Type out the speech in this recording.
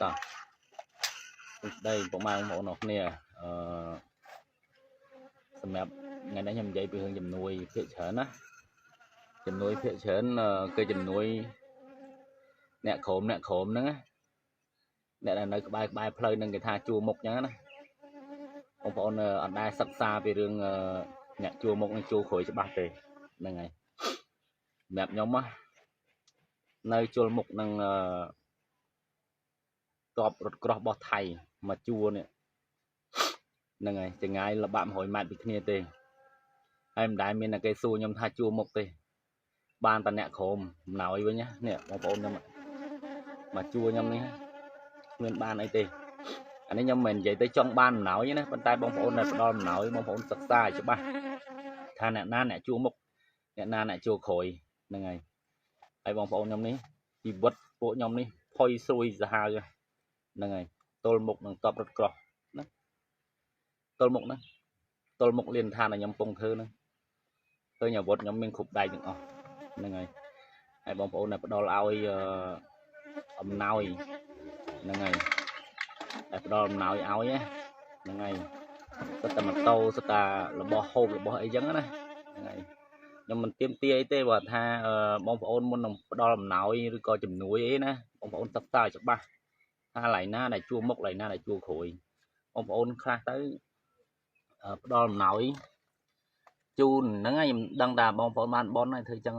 តោះសួស្តីពុកម៉ែបងប្អូនអរគ្នាអឺសម្រាប់ថ្ងៃនេះខ្ញុំនិយាយពីរឿងជំនួយភាគច្រើនណាជំនួយភាគច្រើនគឺជំនួយអ្នកក្រមអ្នកក្រមហ្នឹងណាអ្នកដែលនៅក្បែរក្បែរផ្លូវហ្នឹងគេថាជួរមុខអញ្ចឹងណាបងប្អូនអត់ដែលសិក្សាពីរឿងអ្នកជួរមុខនិងជួរក្រោយច្បាស់ទេហ្នឹងហើយសម្រាប់ខ្ញុំណានៅជលមុខនឹងអឺតបរថក្រោះរបស់ថៃមកជួរនេះហ្នឹងហើយចងាយលបាក់100ម៉ែត្រពីគ្នាទេហើយមិនដែលមានតែគេសួរខ្ញុំថាជួរមុខទេបានតែអ្នកក្រមអំណោយវិញណានេះបងប្អូនខ្ញុំមកជួរខ្ញុំនេះគ្មានបានអីទេអានេះខ្ញុំមិននិយាយទៅចង់បានអំណោយណាប៉ុន្តែបងប្អូនដែលផ្ដល់អំណោយបងប្អូនសិក្សាឲ្យច្បាស់ថាអ្នកណាអ្នកជួរមុខអ្នកណាអ្នកជួរក្រោយហ្នឹងហើយហើយបងប្អូនខ្ញុំនេះជីវិតពួកខ្ញុំនេះផុយស្រួយសាហាវហ្នឹងហើយទល់មុខនឹងតបរថក្រោះណាទល់មុខហ្នឹងទល់មុខលៀនឋានដែលខ្ញុំពងធ្វើហ្នឹងឃើញអាវុធខ្ញុំមានគ្រប់ដៃទាំងអស់ហ្នឹងហើយហើយបងប្អូនដែលផ្ដល់ឲ្យអំណោយហ្នឹងហើយដែលផ្ដល់អំណោយឲ្យហ្នឹងហើយសិតតែម៉ូតូសិតតែរបស់ហូបរបស់អីចឹងណាហ្នឹងហើយខ្ញុំមិនទៀមទាអីទេបើថាបងប្អូនមុននឹងផ្ដល់អំណោយឬក៏ជំនួយអីណាបងប្អូនសិក្សាឲ្យច្បាស់ថាកន្លែងណាដែលជួរមុខកន្លែងណាដែលជួរក្រោយបងប្អូនខ្លះទៅផ្ដល់អំណោយជូនហ្នឹងហើយខ្ញុំដឹងថាបងប្អូនបានបនហើយធ្វើចឹង។